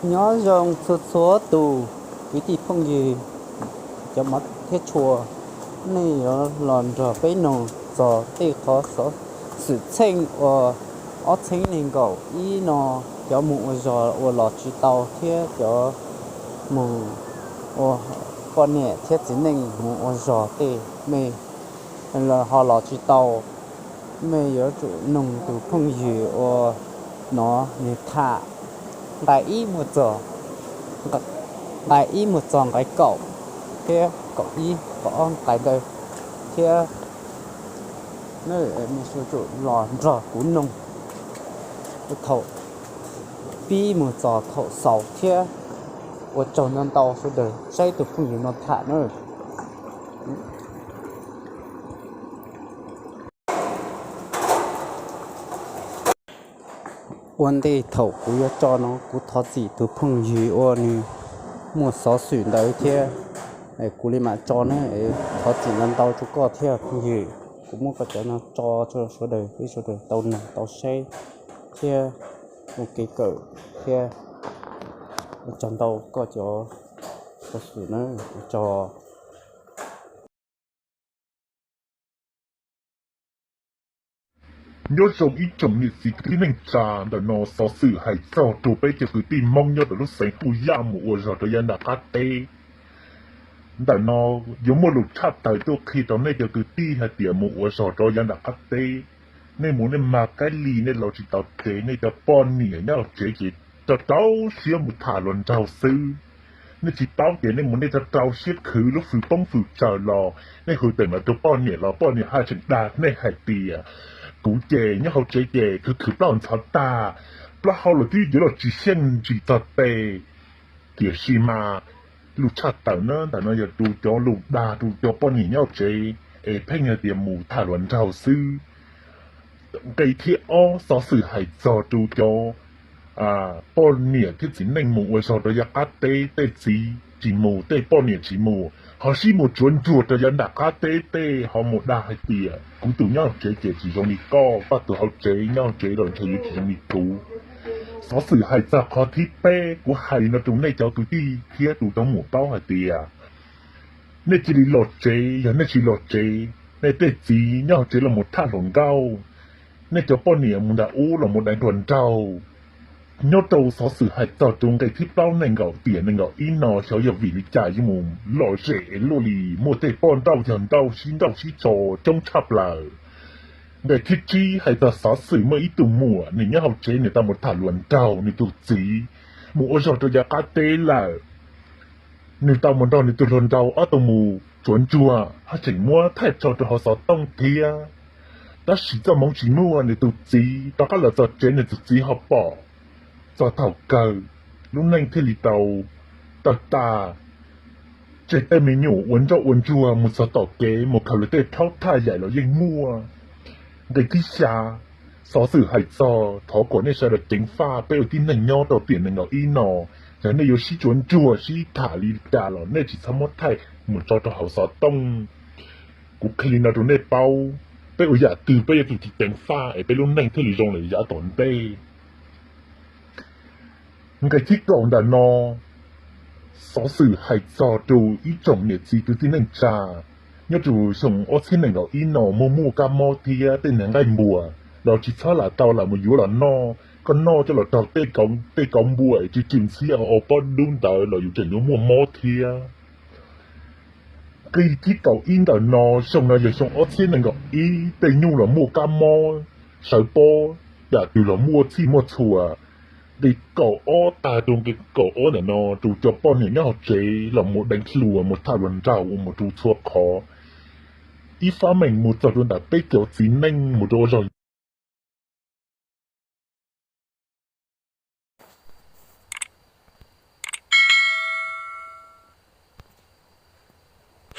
Nyob zoo txhua txhua tus kwv tij phooj ywg, cov mov thiab tshua, nej yuav los nrog peb noog txog tej qhov xov xwm txheej uas ob txhiab nees nkaum ib no, cov mus ua zog ua los tsis tau thiab cov mus ua poj niam thiab txiv neej mus ua zog tej, mej ho los tsis tau. Mej yuav tsum noog tus phooj ywg uas no nws tham nqai ib mus txog, nqai ib mus txog nqai kaum thiab kaum ib, kaum ob nqai ntawd thiab. Mej yuav tsum los nrog kuv noog thaum pib mus txog thaum xaus thiab. Ua tsaug ntau ntau sawv daws saib tus phooj ywg no tham na. Ua ntej thaum kuv yuav tso no kuv thov txim tus phooj ywg uas nws muaj xov xwm ntawd thiab. Kuv li mam tso ne, thov txim ntau ntau rau koj thiab phooj ywg. Kuv muab koj cov no tso rau sawv daws, peb sawv daws tau noog tau saib thiab ua kev kawm thiab. Ua tsaug ntau koj cov xov xwm na, ua tsaug. Nyob zoo ib tsoom niam txiv kwv tij neej tsa, ntawm no xov xwm hais txog rau peb cov kwv tij Hmoob nyob rau lub xeev Puj Yaj mus ua zog rau yav nram qab teb. Ntawm no yuav muaj lus tshaj tawm tuaj qhia rau nej cov kwv tij hais tias mus ua zog rau yav nram qab teb, nej mus nej mag kab li nej los tsis tau tsev, nej cov poj niam nyob hauv tsev ces rau rau siab mus tham hluas nraug xwb. Nej tsis paub ces nej mus nej rau rau siab khwv lub fws poob fws tsaws los, nej hu tawm ntawd rau poj niam los poj niam haj tseem dag nej hais tias, kuv ces nyob hauv tsev ces khwv khwv plaub ntxhov tag, plaub hau los twb yuav los tsis xyeej ntsis txog tes. Tiam sis mas lus tshaj tawm na ntawm no yog rau cov lus dag rau cov poj niam nyob hauv tsev es pheej hais tias mus tham hluas nraug xwb. Nqe thib ob xov xwm hais txog rau cov poj niam thiab txiv neej mus ua zog rau yav qab teb, tej txiv tsis mus, tej poj niam tsis mus, ho sib mus tsuav ntsuag rau yav nram qab teb, tej ho mus dag hais tias kuv tus nyob hauv tsev ces tsis zoo li koj, koj tus hauv tsev nyob hauv tsev los ntshe yuav tsis zoo li kuv. Xov xwm hais txog qhov thib peb, kuv hais li no rau nej cov kwv tij thiab rau cov muam paub hais tias nej cia li los tsev, yog nej tsis los tsev, nej tej txiv nyob hauv tsev los mus thaj hluas nkauj, nej cov poj niam mus nram ub los mus deev hluas nraug. Nyob rau xov xwm hais txog rau nqe thib plaub nees nkaum tiam nees nkaum ib no xyov yog vim li cas yuav mus lom zem es luaj li, muaj tej poj nrauj yawg nrauj sib nrauj sib tso coob tshaj plaws. Nqe thib tsib hais txog xov xwm muaj ib tug muam nws nyob hauv tsev nws tau mus tham hluas nraug, nws tus txiv mus ua zog rau yav qab teb lawm. Nws tau mus nrog nws tus hluas nraug ob tug mus tsuav ntsuag, haj tseem muab thaij tso rau hauv xov tooj thiab. Tab sis txoj hmoov tsis muaj, nws tus txiv rov qab los txog tsev nws tus txiv ho pom. Txog thaum kawg lub neej thiaj li tau tawg tas. Tseg tej me nyuam ua nrauj ua ntsuag mus txog tom kev mus khaws lawv tej rhaub thaj yaim los yeej muaj. Nqe thib xya, xov xwm hais txog thov kom nej sawv daws ceev faj peb ua tib neeg nyob rau tiam nees nkaum ib no, yog nej yuav sib tsuav ntsuag sib tham li cas los nej tsis txhob muab thaij mus tso rau hauv xov tooj. Kuv qhia li no rau nej paub, peb ua yam twg peb yuav tsum ceev faj es peb lub neej thiaj li zoo lawm yav tom ntej. Nqe thib kaum ntawm no, xov xwm hais txog rau ib tsoom niam txiv kwv tij neej tsa, nyob rau xyoo ob txhiab nees nkaum ib no muaj muaj kab mob thiab tej niag nqaij npua los tsis txhob lam tau lam mus yuav los noj, koj noj coj los raug tej kauv npua es tsw tsw ntxhiab o pob dub ntawd los yus tseem yuav muaj mob thiab. Nqe thib kaum ib ntawm no, xyoo no yog xyoo ob txhiab nees nkaum ib, tej nyuj los muaj kab mob, sawv pob, yam twg los muaj txhij muaj txhua. Nqe kaum ob tag rau nqe kaum ob ntawm no rau cov poj niam nyob hauv tsev los mus deev hluas mus tham hluas nraug ua mus rau txhua qhov. Ib fab meem mus txog rau ntawm peb cov txiv neej mus rau ua zog